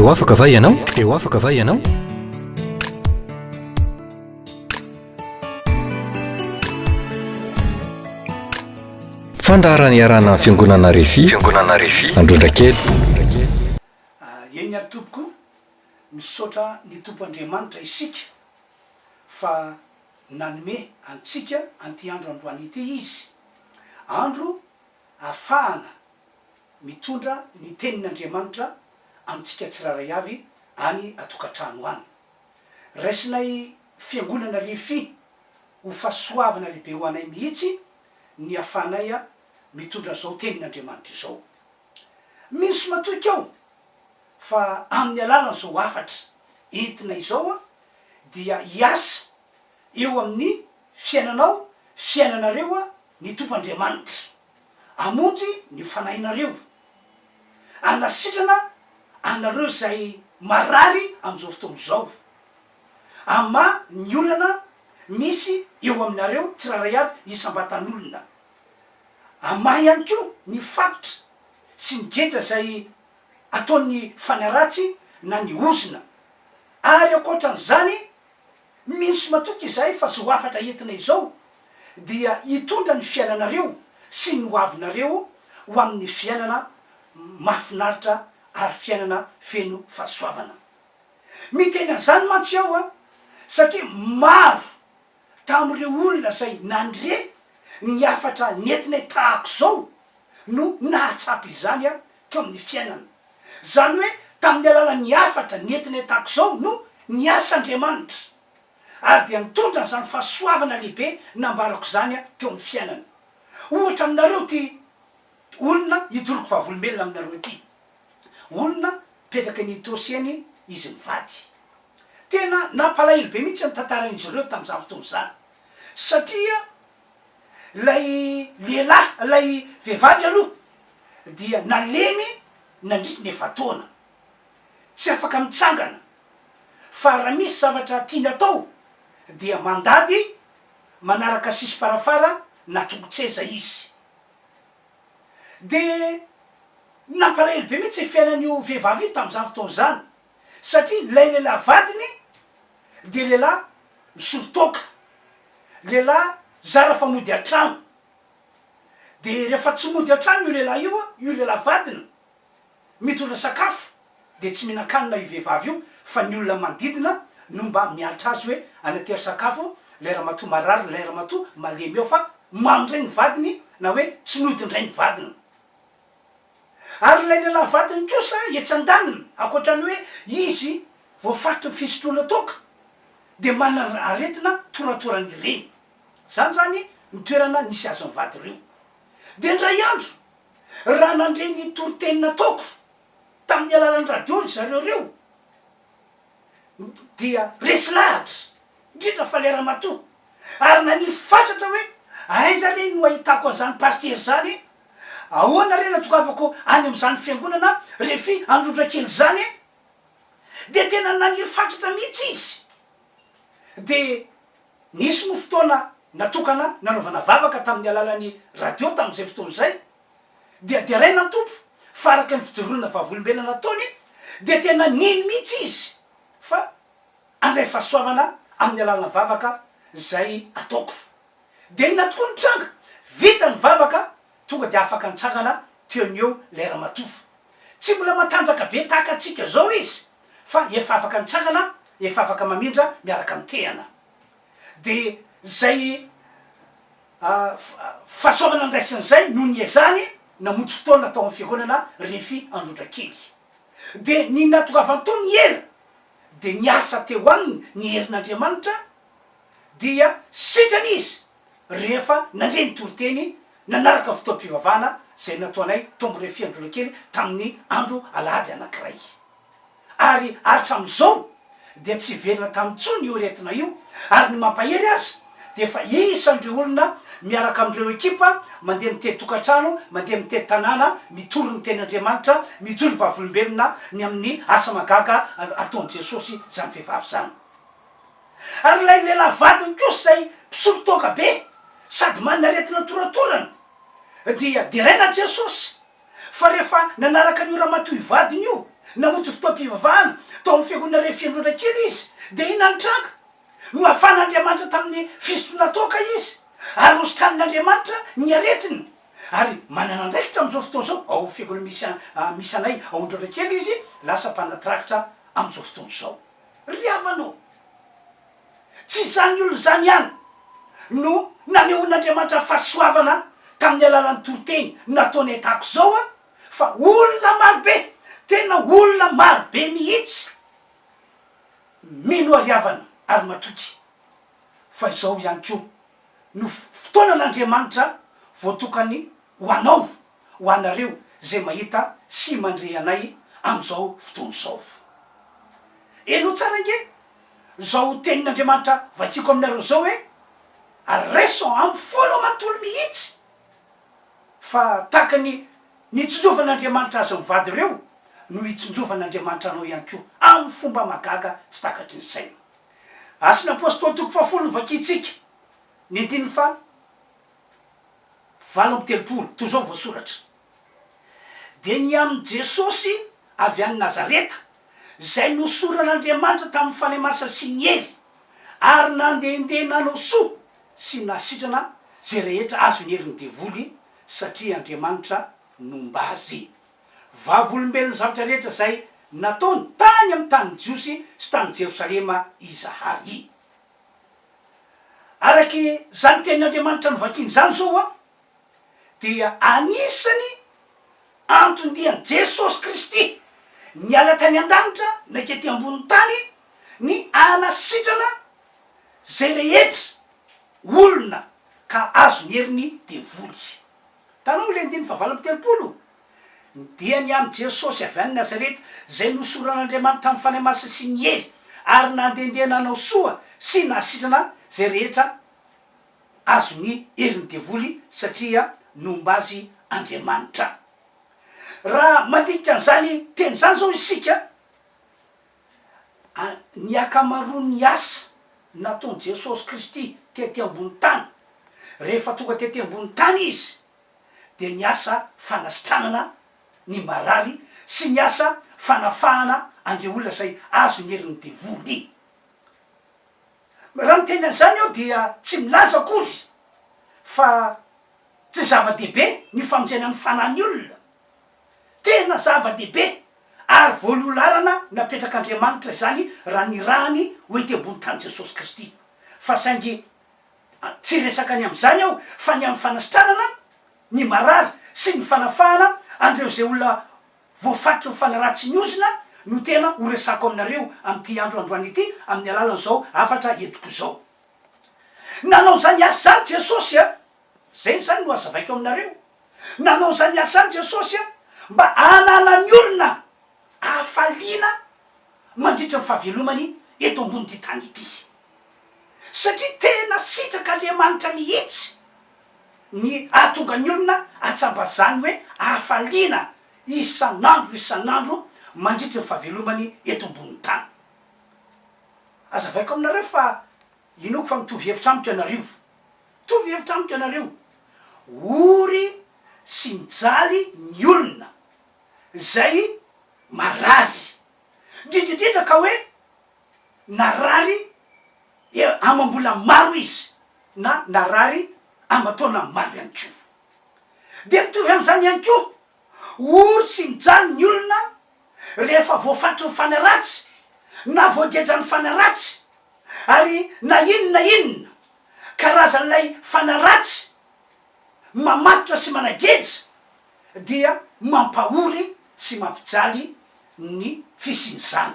Te ho afaka va ianao? Te ho afaka va ianao? Fandaharana iarahana amin'ny Fiangonana Refi, Fiangonana Refi, Androndrakely. Eny ary tompoko, misaotra ny Tompo Andriamanitra isika fa nanome antsika an'ity andro androany ity Izy, andro ahafahana mitondra ny tenin'Andriamanitra amintsika tsirairay avy any atokantrano any. Raisinay Fiangonana Refi ho fahasoavana lehibe ho anay mihitsy ny ahafahanay mitondra izao tenin'Andriamanitra izao. Mino sy matoky aho fa amin'ny alalan'izao hafatra entina izao dia hiasa eo amin'ny fiainanao, fiainanareo ny Tompo Andriamanitra. Hamonjy ny fanahinareo. Hanasitrana anareo izay marary amin'izao fotoana izao. Hamaha ny olana misy eo aminareo tsirairay avy isam-batan'olona. Hamaha ihany koa ny fatotra sy ny geja izay ataon'ny fanahy ratsy na ny ozona. Ary ankoatran'izany, mino sy matoky izahay fa izao hafatra entina izao dia hitondra ny fiainanareo sy ny hoavinareo ho amin'ny fiainana mahafinaritra ary fiainana feno fahasoavana. Miteny an'izany mantsy aho satria maro tamin'ireo olona izay nandre ny hafatra nentinay tahaka izao no nahatsapa izany teo amin'ny fiainana. Izany hoe tamin'ny alalan'ny hafatra nentinay tahaka izao no niasa Andriamanitra ary dia nitondra an'izany fahasoavana lehibe nambarako izany teo amin'ny fiainana. Ohatra aminareo ity olona ijoroko vavolombelona aminareo ity. Olona mipetraka eny Itaosy eny izy mivady. Tena nampalahelo be mihitsy ny tantaran'izy ireo tamin'izany fotoana izany satria ilay lehilahy, ilay vehivavy aloha dia nalemy nandritry ny efa-taona. Tsy afaka mitsangana fa raha misy zavatra tiany atao dia mandady manaraka sisim-parafara na tongo-tseza izy. Dia nampalahelo be mihitsy ny fiainan'io vehivavy io tamin'izany fotoana izany satria ilay lehilahy vadiny dia lehilahy misolo toaka, lehilahy zara fa mody an-trano. Dia rehefa tsy mody an-trano io lehilahy io, io lehilahy vadiny mitondra sakafo dia tsy mihinan-kanina io vehivavy io fa ny olona manodidina no mba miantra azy hoe anatero sakafo ilay ramatoa marary, ilay ramatoa malemy ao fa mamo indray ny vadiny na hoe tsy nody indray ny vadiny. Ary ilay lehilahy vadiny kosa etsy andaniny, ankoatra ny hoe izy voafaritry ny fisotroana toaka dia manana aretina toratoran'ny reny. Izany izany ny toerana nisy azy mivady ireo. Dia indray andro, raha nandre ny toriteny nataoko tamin'ny alalan'ny radio ry zareo ireo, dia resy lahatra, indrindra fa ilay ramatoa, ary naniry fatratra hoe aiza re no ahitako an'izany pasitera izany, ahoana re no atongavako any amin'izany fiangonana Refi Androndrakely izany, dia tena naniry fatratra mihitsy izy, dia nisy moa fotoana natokana nanaovana vavaka tamin'ny alalan'ny radio tamin'izay fotoana izay, dia deraina ny Tompo fa araka ny fijoroana vavolombelona nataony dia tena nino mihitsy izy fa handray fahasoavana amin'ny alalan'ny vavaka izay ataoko. Dia inona tokoa ny tranga? Vita ny vavaka, tonga dia afaka nitsangana teo no eo ilay ramatoa. Tsy mbola matanjaka be tahaka antsika izao izy fa efa afaka nitsangana, efa afaka mamindra miaraka amin'ny tehana. Dia izay Fahasoavana niraisin'izay no niezahany namonjy fotoana tao amin'ny fiangonana Refi Androndrakely. Dia ny nahatongavany tao ny ela dia niasa teo aminy ny herin'Andriamanitra dia sitrana izy rehefa nandre ny toriteny nanaraka ny fotoam-pivavahana izay nataonay tao amin'ny Refi Androndrakely tamin'ny andro alahady anankiray. Ary hatramin'izao dia tsy hiverina tany intsony io aretina io ary ny mampahery aza dia efa isan'ireo olona miaraka amin'ireo ekipa mandeha mitety tokantrano, mandeha mitety tanàna, mitory ny tenin'Andriamanitra, mijoro vavolombelona ny amin'ny asa mahagaga ataon'i Jesosy izany vehivavy izany. Ary ilay lehilahy vadiny kosa izay mpisolo toaka be sady manana aretina toratorana dia deraina Jesosy Fa rehefa nanaraka an'io ramatoa io vadiny io. Namonjy fotoam-pivavahana tao amin'ny fiangonana Refiandrondra kely izy. Dia inona no nitranga? Nohafan'Andriamanitra tamin'ny fisotroana toaka izy, ary nositranin'Andriamanitra ny aretiny. Ary manana andraikitra amin'izao fotoana izao ao amin'ny fiangonana misy misy anay ao Androndrakely izy, lasa mpanatr'rakitra amin'izao fotoana izao. Ry havana ô! Tsy izany olona izany ihany no nanehoan'Andriamanitra fahasoavana tamin'ny alalan'ny toriteny nataonay tahaka izao fa olona marobe, tena olona marobe mihitsy mino ary havana ary matoky fa izao ihany koa no fotoanan'Andriamanitra voatokany ho anao, ho anareo izay mahita sy mandre anay amin'izao fotoana izao. Henoy tsara ange izao tenin'Andriamanitra vakiko aminareo izao hoe, ary raiso amin'ny fonao manontolo mihitsy fa tahaka ny nitsinjovan'Andriamanitra azy mivady ireo no hitsinjovan'Andriamanitra anao ihany koa amin'ny fomba mahagaga tsy takatry ny saina. Asan'ny Apostoly toko fahafolo no vakintsika, ny andininy faha 38, toy izao voasoratra, Dia ny amin'i Jesosy avy any Nazareta, izay nosoran'Andriamanitra tamin'ny Fanahy Masina sy ny hery, ary nandehandeha nanao soa sy nahasitrana izay rehetra azon'ny herin'ny devoly, satria Andriamanitra nomba azy. Vavolombelon'ny zavatra rehetra izay nataony tany amin'ny tanin'ny Jiosy sy tany Jerosalema izahay. Araka izany tenin'Andriamanitra novakiana izany izao dia anisany anton-dian'i Jesosy Kristy niala tany an-danitra nankety ambonin'ny tany ny hanasitrana izay rehetra olona ka azon'ny herin'ny devoly. Hitanao ilay andininy fahavalo amby 30? Ny dia ny amin'i Jesosy avy any Nazareta, izay nosoran'Andriamanitra tamin'ny Fanahy Masina sy ny hery, ary nandehandeha nanao soa sy nahasitrana izay rehetra azon'ny herin'ny devoly, satria nomba azy Andriamanitra. Raha mandinika an'izany teny izany izao isika, A Ny ankamaroan'ny asa nataon'i Jesosy Kristy tety ambony tany, rehefa tonga tety ambony tany Izy, dia ny asa fanasitranana ny marary sy ny asa fanafahana an'ireo olona izay azon'ny herin'ny devoly. Raha miteny an'izany aho dia tsy milaza akory fa tsy zava-dehibe ny famonjena ny fanahin'ny olona. Tena zava-dehibe ary voaloha-laharana napetrak'Andriamanitra izany raha nirahany ho ety ambony tany Jesosy Kristy. Fa saingy tsy hiresaka ny amin'izany aho fa ny amin'ny fanasitranana ny marary sy ny fanafahana an'ireo izay olona voafatotry ny fanahy ratsy sy ny ozona no tena ho resako aminareo amin'ity andro androany ity amin'ny alalan'izao hafatra entiko izao. Nanao izany asa izany Jesosy a! Izay izany no hazavaiko aminareo. Nanao izany asa izany Jesosy mba hananan'ny olona hafaliana mandritra ny fahavelomany eto ambonin'ity tany ity. Satria tena sitrak'Andriamanitra mihitsy ny hahatonga ny olona hahatsapa izany hoe hafaliana isan'andro isan'andro mandritra ny fahavelomany eto ambonin'ny tany. Hazavaiko aminareo fa inoako fa mitovy hevitra amiko ianareo. Mitovy hevitra amiko ianareo. Ory sy mijaly ny olona izay marary. Indrindra indrindra ka hoe narary amam-bola maro izy na narary aman-taona maro ihany koa. Dia mitovy amin'izany ihany koa, ory sy mijaly ny olona rehefa voafatry ny fanahy ratsy na voagejan'ny fanahy ratsy ary na inona na inona karazan'ilay fanahy ratsy mamatotra sy manageja dia mampahory sy mampijaly ny fisian'izany.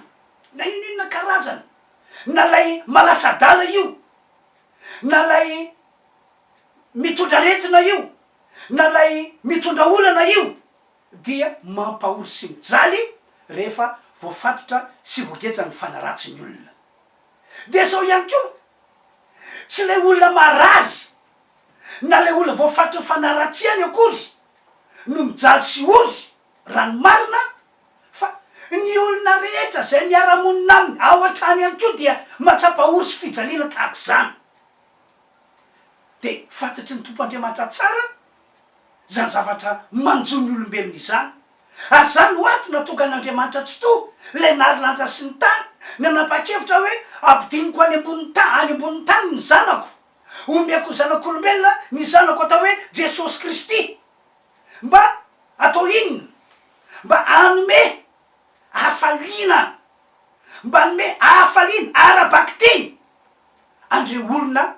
Na inona inona karazany, na ilay malasadala io, na ilay mitondra aretina io, na ilay mitondra olana io dia mampahory sy mijaly rehefa voafatotra sy voagejan'ny fanahy ratsy ny olona. Dia izao ihany koa, tsy ilay olona marary na ilay olona voafatotry ny fanahy ratsy ihany akory no mijaly sy ory raha ny marina fa ny olona rehetra izay miara-monina aminy ao an-trano ihany koa dia mahatsapa ory sy fijaliana tahaka izany. Dia fantatry ny Tompo Andriamanitra tsara izany zavatra manjo ny olombelona izany ary izany no antony nahatonga. mahatonga an'Andriamanitra Tsitoha, ilay nary lanitra sy ny tany, nanapa-kevitra hoe, Ampidiniko any ambony ta, any ambonin'ny tany ny Zanako. Omeko zanak'olombelona ny Zanako atao hoe Jesosy Kristy. Mba atao inona? Mba hanome hafaliana, mba hanome hafaliana ara-bakiteny an'ireo olona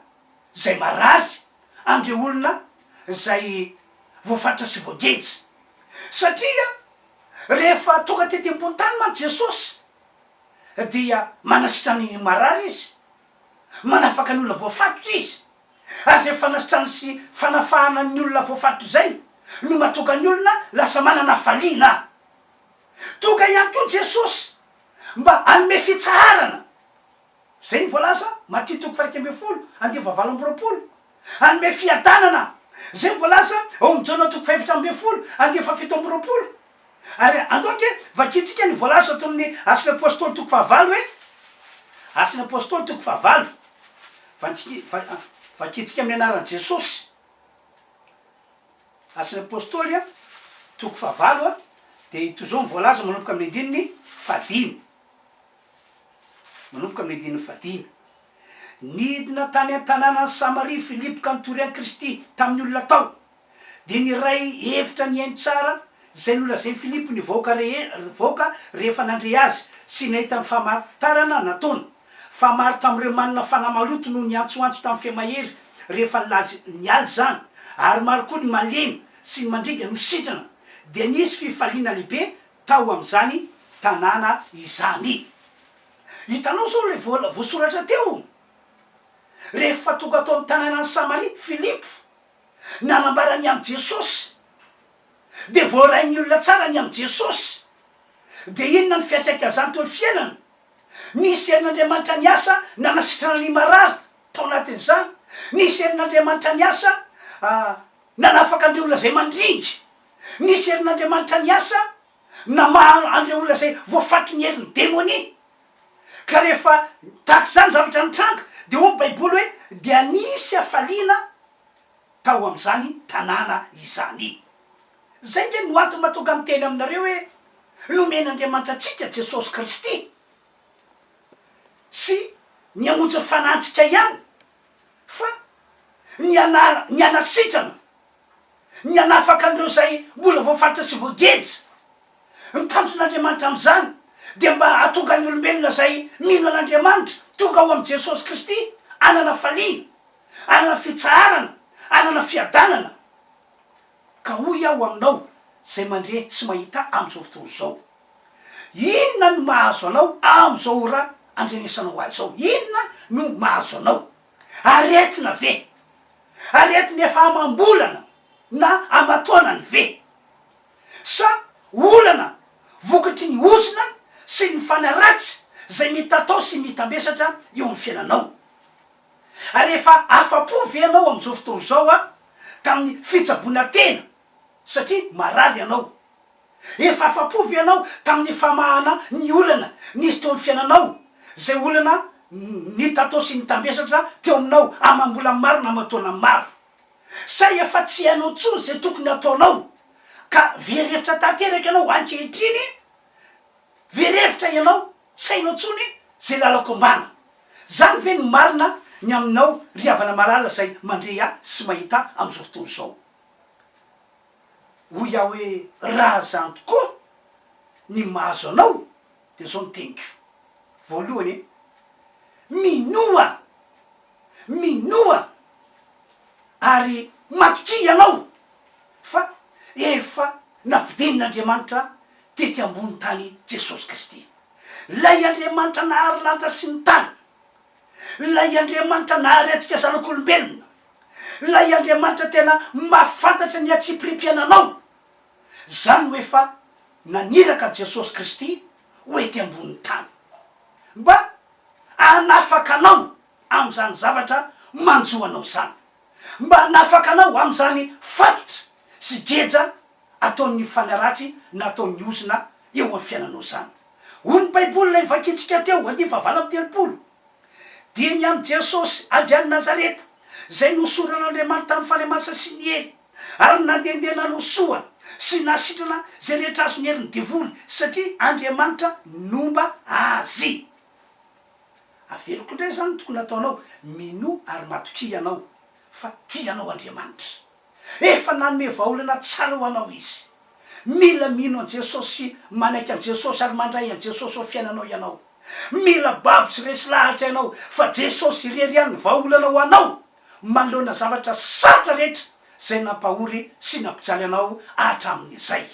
izay marary, an'ireo olona izay voafaritra sy voageja. Satria rehefa tonga tety ambony tany mantsy Jesosy dia manasitrana ny marary Izy, manafaka ny olona voafatotra Izy, ary izay fanasitrana sy fanafahana ny olona voafatotra izay no mahatonga ny olona lasa manana hafaliana. Tonga ihany koa Jesosy mba hanome fitsaharana. Izay no voalaza, Matio toko faha 11, andiany faha 28. Hanome fiadanana. Izay no voalaza ao amin'ny Jaona toko faha 14, andiany faha 27. Ary andao ange vakintsika ny voalaza ato amin'ny Asan'ny Apostoly toko fahavalo e. Asan'ny Apostoly toko fahavalo. Vakintsika amin'ny anaran'i Jesosy. Asan'ny Apostoly toko fahavalo dia toy izao ny voalaza manomboka amin'ny andininy fahadimy. Manomboka amin'ny andininy fahadimy. Nidina tany an-tanànan'i Samaria Filipo ka nitory an'i Kristy tamin'ny olona tao. Dia niray hevitra nihaino tsara izay nolazain'i Filipo ny vahoaka vahoaka rehefa nandre azy sy nahita ny famantarana nataony. Fa maro tamin'ireo manana fanahy maloto no niantsoantso tamin'ny feo mahery rehefa nilaza niala izany, ary maro koa ny malemy sy ny mandringa no sitrana. Dia nisy fifaliana lehibe tao amin'izany tanàna izany. Hitanao izao ilay voasoratra teo? Rehefa tonga tao amin'ny tanànan'i Samaria Filipo, nanambara ny amin'i Jesosy, dia voarain'ny olona tsara ny amin'i Jesosy. Dia inona ny fiantraikan'izany teo amin'ny fiainana? Nisy herin'Andriamanitra niasa nanasitrana ny marary tao anatin'izany. Nisy herin'Andriamanitra niasa nanafaka an'ireo olona izay mandringa. Nisy herin'Andriamanitra niasa namaha an'ireo olona izay voafatry ny herin'ny demonia. Ka rehefa tahaka izany zavatra nitranga, dia hoy ny Baiboly hoe, dia nisy hafaliana tao amin'izany tanàna izany. Izay ange no antony mahatonga miteny aminareo hoe, nomen'Andriamanitra antsika Jesosy Kristy. Tsy ny hamonjy ny fanahintsika ihany, fa ny hana, ny hanasitrana, ny hanafaka an'ireo izay mbola voafaritra sy voageja. Ny tanjon'Andriamanitra amin'izany dia mba hahatonga ny olombelona izay mino an'Andriamanitra tonga ao amin'i Jesosy Kristy hanana faliana, hanana fitsaharana, hanana fiadanana. Ka hoy aho aminao izay mandre sy mahita amin'izao fotoana izao, Inona no mahazo anao amin'izao ora andrenesanao ahy izao? Inona no mahazo anao? Aretina ve? Aretina efa amam-bolana na aman-taonany ve? Sa olana vokatry ny ozona sy ny fanahy ratsy izay mitatao sy mitambesatra eo amin'ny fiainanao? Ary efa afa-po ve ianao amin'izao fotoana izao tamin'ny fitsaboana tena satria marary ianao? Efa afa-po ve ianao tamin'ny famahana ny olana nisy teo amin'ny fiainanao, izay olana nitatao sy nitambesatra teo aminao amam-bola maro na aman-taona maro? Sa efa tsy hainao intsony izay tokony hataonao ka very hevitra tanteraka ianao ankehitriny? Very hevitra ianao, tsy hainao intsony izay lalan-kombana. Izany ve no marina ny aminao ry havana malala izay mandre ahy sy mahita ahy amin'izao fotoana izao? Hoy aho hoe, Raha izany tokoa ny mahazo anao, dia izao no teniko. Voalohany, minoa! Minoa ary matokia ianao fa efa nampidinin'Andriamanitra tety ambony tany Jesosy Kristy. Ilay Andriamanitra nahary lanitra sy ny tany, Ilay Andriamanitra nahary antsika zanak'olombelona, Ilay Andriamanitra tena mahafantatra ny hatsipiriam-piainanao, izany no efa naniraka Jesosy Kristy ho ety ambonin'ny tany mba hanafaka anao amin'izany zavatra manjo anao izany, mba hanafaka anao amin'izany fatotra sy geja ataon'ny fanahy ratsy na ataon'ny ozona eo amin'ny fiainanao izany. Hoy ny Baiboly ilay vakintsika teo, andiany fahavalo amby 30, Dia ny amin'i Jesosy avy any Nazareta, izay nohosoran'Andriamanitra tamin'ny Fanahy Masina sy ny hery, ary nandehandeha nanao soa, sy nahasitrana izay rehetra azon'ny herin'ny devoly, satria Andriamanitra nomba azy. Averiko indray izany ny tokony hataonao, minoa ary matokia ianao fa tia anao Andriamanitra. Efa nanome vahaolana tsara ho anao Izy. Mila mino an'i Jesosy sy manaiky an'i Jesosy ary mandray an'i Jesosy ao fiainanao ianao. Mila babo sy resy lahatra ianao fa Jesosy irery ihany ny vahaolana ho anao manoloana zavatra sarotra rehetra izay nampahory sy nampijaly anao hatramin'izay.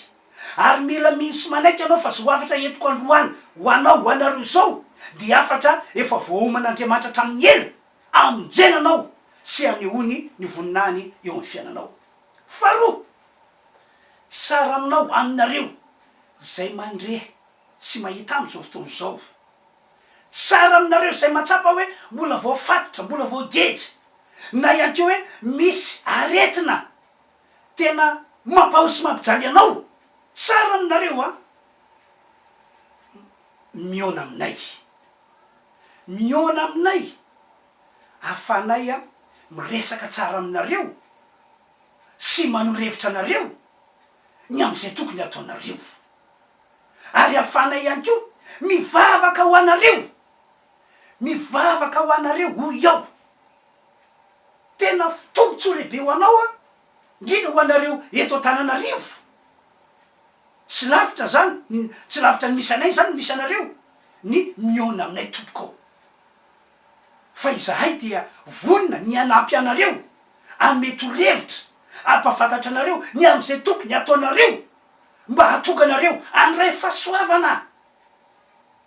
Ary mila mino sy manaiky ianao fa izao hafatra entiko androany ho anao, ho anareo izao dia hafatra efa voaoman'Andriamanitra hatramin'ny ela hamonjena anao sy hanehoany ny voninahiny eo amin'ny fiainanao. Faharoa, tsara aminao, aminareo izay mandre sy mahita amin'izao fotoana izao. Tsara aminareo izay mahatsapa hoe mbola voafatotra, mbola voageja, na ihany koa hoe misy aretina tena mampahory sy mampijaly anao. Tsara aminareo an! Mihaona aminay. Mihaona aminay ahafahanay miresaka tsara aminareo sy manoro hevitra anareo ny amin'izay tokony hataonareo. Ary ahafahanay ihany koa mivavaka ho anareo, mivavaka ho anareo hoy aho. Tena tombontsoa lehibe ho anao an, indrindra ho anareo eto Antananarivo. Tsy lavitra zany, tsy lavitra ny misy anay zany ny misy anareo, ny mihaona aminay tompoko ô. Fa izahay dia vonona ny hanampy anareo, hanome torohevitra, hampahafantatra anareo ny amin'izay tokony hataonareo mba hahatonga anareo handray fahasoavana.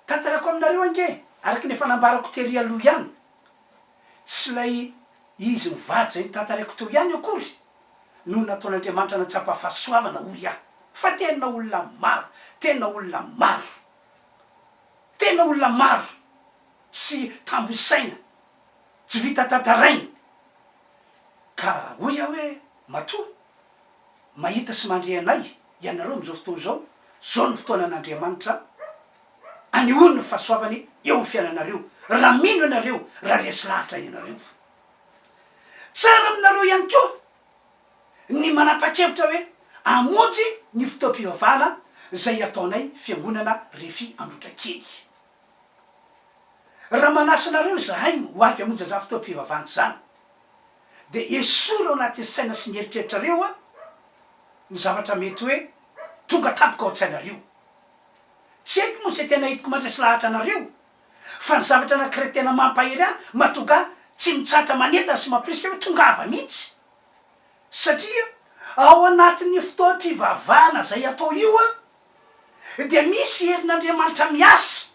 Tantaraiko aminareo ange, araka ny efa nambarako tery aloha ihany, tsy ilay izy mivady izay notantaraiko teo ihany akory no nataon'Andriamanitra nahatsapa fahasoavana hoy aho, fa tena olona maro, tena olona maro, tena olona maro tsy tambo isaina, tsy vita tantaraina, ka hoy aho hoe matoa mahita sy mandre anay ianareo amin'izao fotoana izao, izao no fotoanan'Andriamanitra anehoany ny fahasoavany eo amin'ny fiainanareo, raha mino ianareo, raha resy lahatra ianareo. Tsara aminareo ihany koa ny manapa-kevitra hoe hamonjy ny fotoam-pivavahana izay ataonay Fiangonana Refi Androtrakely. Raha manasa anareo izahay ho avy hamonjy an'izany fotoam-pivavahana izany, dia esory ao anatin'ny saina sy ny eritreritrareo ny zavatra mety hoe tonga tampoka ao an-tsainareo. Tsy haiko moa izay tena entiko mandresy lahatra anareo, fa ny zavatra anankiray tena mampahery ahy, mahatonga ahy tsy mitsahatra manentana sy mampirisika hoe tongava mihitsy, satria ao anatin'ny fotoam-pivavahana izay atao io dia misy herin'Andriamanitra miasa,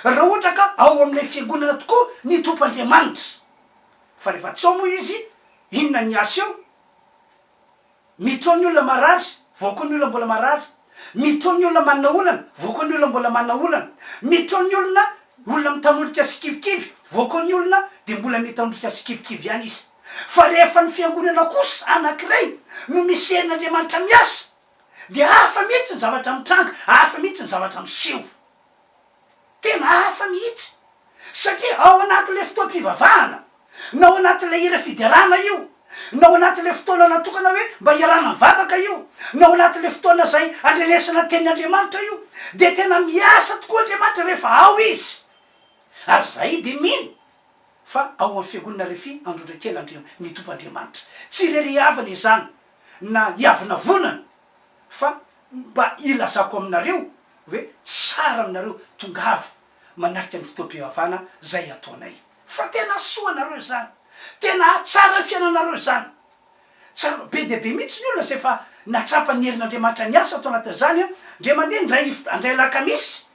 raha ohatra ka ao amin'ilay fiangonana tokoa ny Tompo Andriamanitra. Fa rehefa tsy ao moa Izy, inona ny asa eo? Mitoa ny olona marary, voa koa ny olona mbola marary. Mitoa ny olona manana olana, voa koa ny olona mbola manana olana. Mitoa ny olona olona mitanondrika sy kivikivy, voa koa ny olona dia mbola mitanondrika sy kivikivy ihany izy. Fa rehefa ny fiangonana kosa anankiray no misy herin'Andriamanitra miasa dia hafa mihitsy ny zavatra mitranga, hafa mihitsy ny zavatra miseho. Tena hafa mihitsy. Satria ao anatin'ilay fotoam-pivavahana, na ao anatin'ilay hira fiderana io, na ao anatin'ilay fotoana natokana hoe mba hiarahana mivavaka io, na ao anatin'ilay fotoana izay andrenesana ny tenin'Andriamanitra io, dia tena miasa tokoa Andriamanitra rehefa ao Izy. Ary izahay dia mino fa ao amin'ny Fiangonana Refi Androndrakely Andria, ny Tompo Andriamanitra. Tsy irerehavana izany na iavonavonana fa mba ilazako aminareo hoe tsara aminareo, tongava manatrika ny fotoam-pivavahana izay ataonay. Fa tena soa anareo izany. Tena hahatsara ny fiainanareo izany. Tsara, be dia be mihitsy ny olona izay efa nahatsapa ny herin'Andriamanitra niasa tao anatin'izany, indray mandeha, indray, indray alakamisy.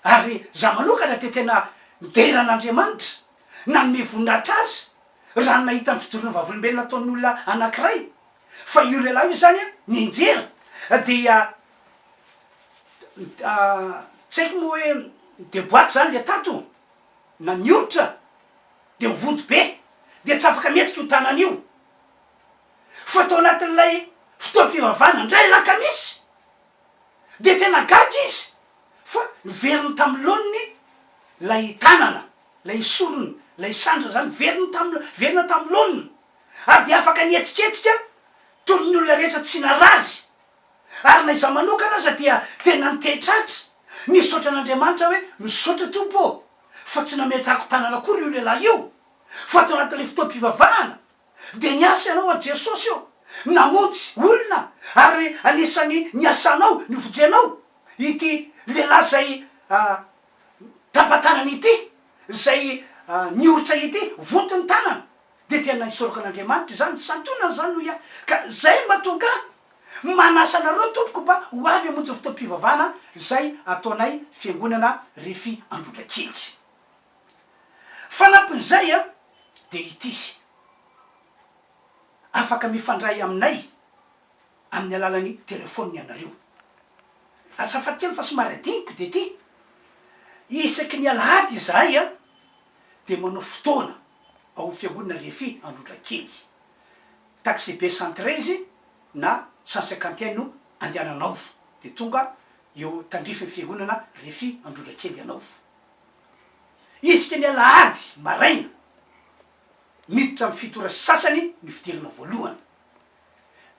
Ary izaho manokana dia tena midera an'Andriamanitra, nanome voninahitra Azy, raha ny nahita ny fijoroana vavolombelona ataon'ny olona anankiray. Fa io lehilahy io izany nianjera dia tsy haiko moa hoe ni-deboite izany le tato na nioritra dia mivonto be dia tsy afaka mihetsika io tanana io. Fa tao anatin'ilay fotoam-pivavahana indray alakamisy dia tena gaga izy fa niveriny tamin'ny laoniny ilay tanana, ilay sorony, ilay sandriny izany, niveriny tamin'ny, niverina tamin'ny laoniny. Ary dia afaka nihetsiketsika toy ny olona rehetra tsy narary. Ary na izaho manokana aza dia tena nitehitratra, nisaotra an'Andriamanitra hoe, Misaotra Tompo ô, fa tsy nametrahako tanana akory io lehilahy io, fa tao anatin'ilay fotoam-pivavahana dia niasa ianao ry Jesosy ô, namonjy olona ary anisan'ny niasanao, novonjenao ity lehilahy izay tapa-tanana ity, izay nioritra ity, vonto ny tanana. Dia tena isaorako an'Andriamanitra izany, santionany izany hoy aho. Ka izay no mahatonga ahy manasa anareo tompoko mba ho avy hamonjy ny fotoam-pivavahana izay ataonay fiangonana Refi Androndrakely. Fanampin'izay dia ity, afaka mifandray aminay amin'ny alalan'ny telefaonina ianareo. Azafady kely fa somary adinoko dia ity, isaky ny alahady izahay dia manao fotoana ao amin'ny fiangonana Refi Androndrakely. Taxi-be 113 na 151 no andehananao dia tonga eo tandrifin'ny fiangonana Refi Androndrakely ianao. Isika ny alahady maraina, miditra amin'ny fito ora sy sasany ny fidirana voalohany,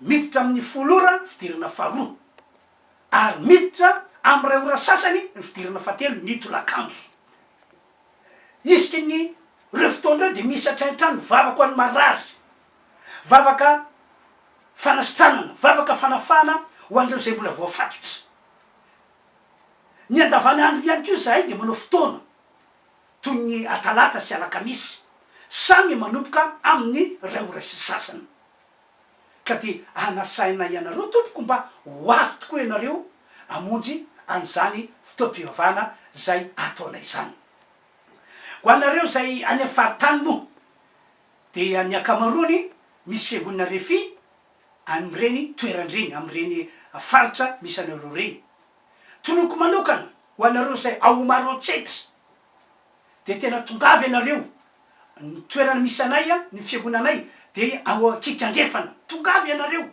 miditra amin'ny folo ora ny fidirana faharoa, ary miditra amin'ny iray ora sasany ny fidirana fahatelo ny tolakandro. Isika ny ireo fotoana ireo dia misy hatrany hatrany vavaka ho an'ny marary, vavaka fanasitranana, vavaka fanafahana ho an'ireo izay mbola voafatotra. Ny andavanandro ihany koa izahay dia manao fotoana toy ny atalata sy alakamisy, samy manomboka amin'ny iray ora sy sasany. Ka dia anasainay anareo tompoko mba ho avy tokoa ianareo hamonjy an'izany fotoam-pivavahana izay ataonay izany. Ho anareo izay any amin'ny faritany moa dia ny ankamaroany misy fiangonana refi amin'ireny toerana ireny, amin'ireny faritra misy anareo ireny. Tononiko manokana ho anareo izay ao Maroantsetra dia tena tongava ianareo, ny toerana misy anay, ny fiangonanay dia ao Ankiky Andrefana, tongava ianareo.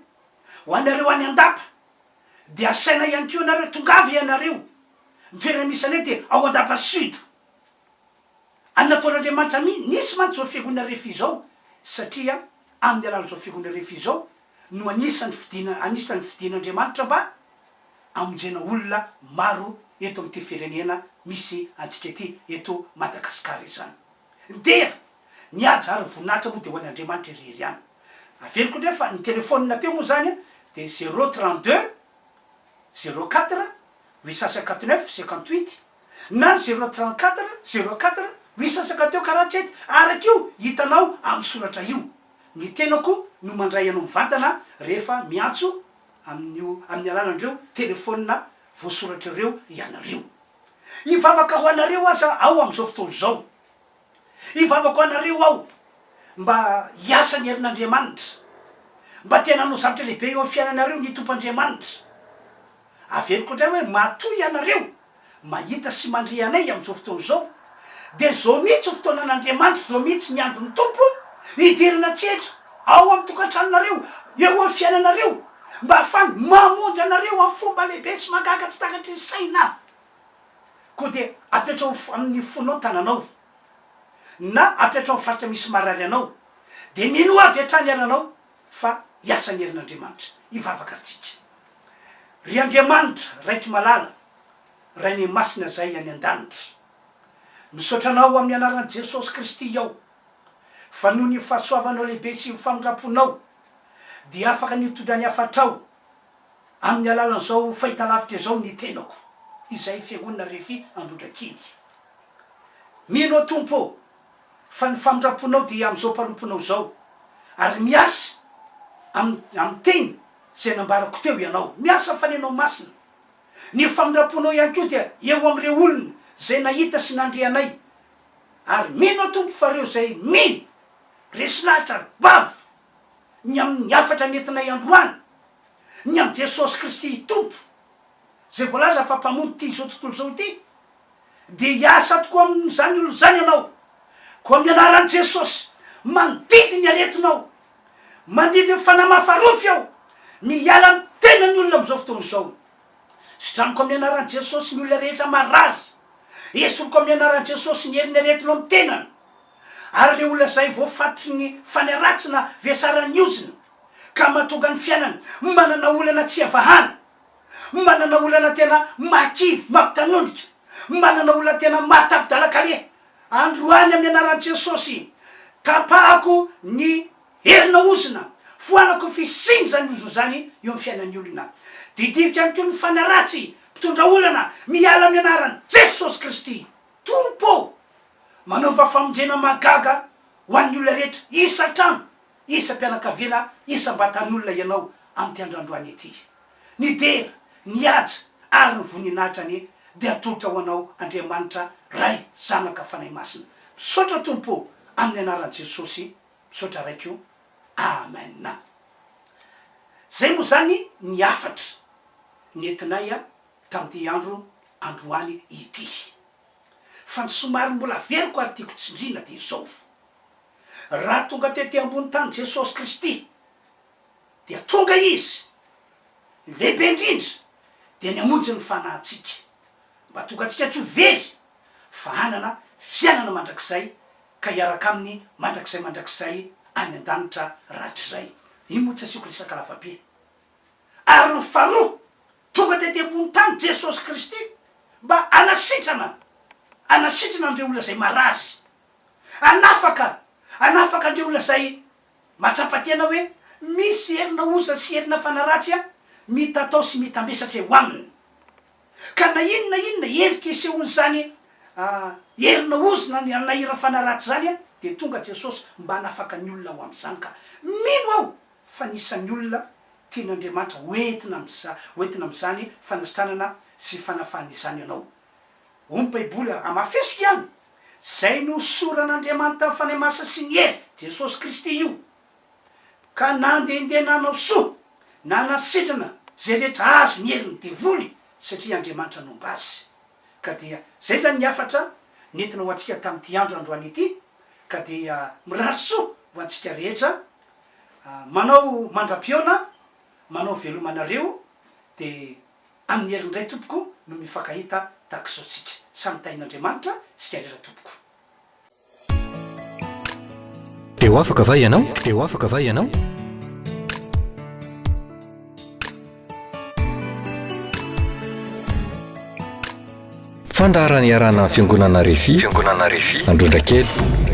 Ho anareo any Andapa dia asaina ihany koa ianareo, tongava ianareo, ny toerana misy anay dia ao Andapa Sud. Any nataon'Andriamanitra mi, nisy mantsy izao fiangonana refi izao satria amin'ny alalan'izao fiangonana refi izao no anisan'ny fidina, anisan'ny fidin'Andriamanitra mba hamonjena olona maro eto amin'ity firenena misy antsika ity, eto Madagasikara izany. Dera, ny haja ary ny voninahitra moa dia ho an'Andriamanitra irery ihany. Averiko indray fa ny telefaonina teo moa izany dia zéro 32 04 859 58 na zéro 34 04 851 47 araka io hitanao amin'ny soratra io. Ny tenako no mandray anao mivantana rehefa miantso amin'io amin'ny alalan'ireo telefaonina voasoratra ireo ianareo. Hivavaka ho anareo aza aho amin'izao fotoana izao. Hivavaka ho anareo aho mba hiasa ny herin'Andriamanitra, mba tena hanao zavatra lehibe eo amin'ny fiainanareo ny Tompo Andriamanitra. Averiko indray hoe matoa ianareo mahita sy mandre anay amin'izao fotoana izao, dia izao mihitsy ny fotoanan'Andriamanitra, izao mihitsy ny andron'ny Tompo hidirana an-tsehatra ao amin'ny tokantranonareo, eo amin'ny fiainanareo, mba hahafahany mamonjy anareo amin'ny fomba lehibe sy mahagaga tsy takatry ny saina. Koa dia apetraho amin'ny fonao ny tananao, na apetraho amin'ny faritra misy marary anao, dia minoa avy hatrany ary anao fa hiasa ny herin'Andriamanitra. Hivavaka isika. Ry Andriamanitra, Raiko malala, Rainay masina izay any an-danitra, misaotra Anao amin'ny anaran'i Jesosy Kristy aho, fa noho ny fahasoavanao lehibe sy ny famindram-ponao, dia afaka nitondra ny hafatrao amin'ny alalan'izao fahitalavitra izao ny tenako, izay Fiangonana Refi Androndrakely. Mino aho Tompo ô, fa ny famindram-ponao dia amin'izao mpanomponao izao, ary miasa amin'ny amin'ny teny izay nambarako teo Ianao. Miasa Fanenao Masina. Ny famindram-ponao ihany koa dia eo amin'ireo olona izay nahita sy nandre anay, ary mino aho Tompo fa ireo izay mino, resy lahatra ary babo ny amin'ny hafatra nentinay androany, ny amin'i Jesosy Kristy Tompo, izay voalaza fa Mpamonjy ity izao tontolo izao ity, dia hiasa tokoa amin'izany olona izany ianao. Koa amin'ny anaran'i Jesosy, mandidy ny aretinao, mandidy ny fanahy mahafarofy aho, miala amin'ny tenan'ny olona amin'izao fotoana izao. Sitraniko amin'ny anaran'i Jesosy ny olona rehetra marary. Esoriko amin'ny anaran'i Jesosy ny herin'ny aretinao amin'ny tenany. Ary ireo olona izay voafatotry ny fanahy ratsy na vesaran'ny ozona ka mahatonga ny fiainany manana olana tsy avahana. Manana olana tena mahakivy, mampitanondrika. Manana olana tena mahatapi-dalan-kaleha. Androany amin'ny anaran'i Jesosy, tapahako ny herina ozona, foanako ny fisian'izany ozona izany eo amin'ny fiainan'ny olona. Didiko ihany koa ny fanahy ratsy, mpitondra olana, miala amin'ny anaran'i Jesosy Kristy. Tompo ô! Manaova famonjena mahagaga ho an'ny olona rehetra, isan-trano, isam-pianakaviana, isam-batan'olona Ianao amin'ity andro androany ity. Ny dera, ny haja ary ny voninahitra anie dia atolotra ho Anao Andriamanitra Ray, Zanaka, Fanahy Masina. Misaotra Tompo ô, amin'ny anaran'i Jesosy, misaotra Raiko. Amen. Zay moa zany ny hafatra nentinay tamin'ity andro androany ity. Fa ny somary mbola averiko ary tiako tsindriana dia izao, Raha tonga tety ambony tany Jesosy Kristy dia tonga Izy, ny lehibe indrindra dia ny hamonjy ny fanahintsika, mba tonga antsika tsy ho very fa hanana fiainana mandrakizay ka hiaraka Aminy mandrakizay mandrakizay any an-danitra rahatrizay. Iny moa tsy asiako resaka lavabe. Ary ny faharoa, tonga tety ambony tany Jesosy Kristy mba hanasitrana, hanasitrana an'ireo olona izay marary, hanafaka, hanafaka an'ireo olona izay mahatsapa tena hoe misy herina oza sy herina fanahy ratsy mitatao sy mitambesatra eo aminy. Ka na inona inona endrika isehoan'izany herina ozona na herina fanahy ratsy izany dia tonga Jesosy mba hanafaka ny olona ho amin'izany ka mino aho fa ny isan'ny olona tian'Andriamanitra hoentina amin'izany hoentina amin'izany fanasitranana sy fanafahana izany ianao. Hoy ny Baiboly, hamafisiko ihany, Izay nohosoran'Andriamanitra tamin'ny Fanahy Masina sy ny hery, Jesosy Kristy io, ka nandehandeha nanao soa, nanasitrana izay rehetra azo ny herin'ny devoly, satria Andriamanitra nomba azy. Ka dia izay izany ny hafatra nentina ho antsika tamin'ity andro androany ity, ka dia mirary soa ho antsika rehetra, Manao mandra-pihaona, manao veloma anareo dia amin'ny heriny indray tompoko no mifankahita tahaka izao tsika. Samy tahin'Andriamanitra isika rehetra tompoko. Dia ho afaka va ianao? Dia ho afaka va ianao? Fandaharana iarahana amin'ny Fiangonana Refi, Fiangonana Refi, Androndrakely.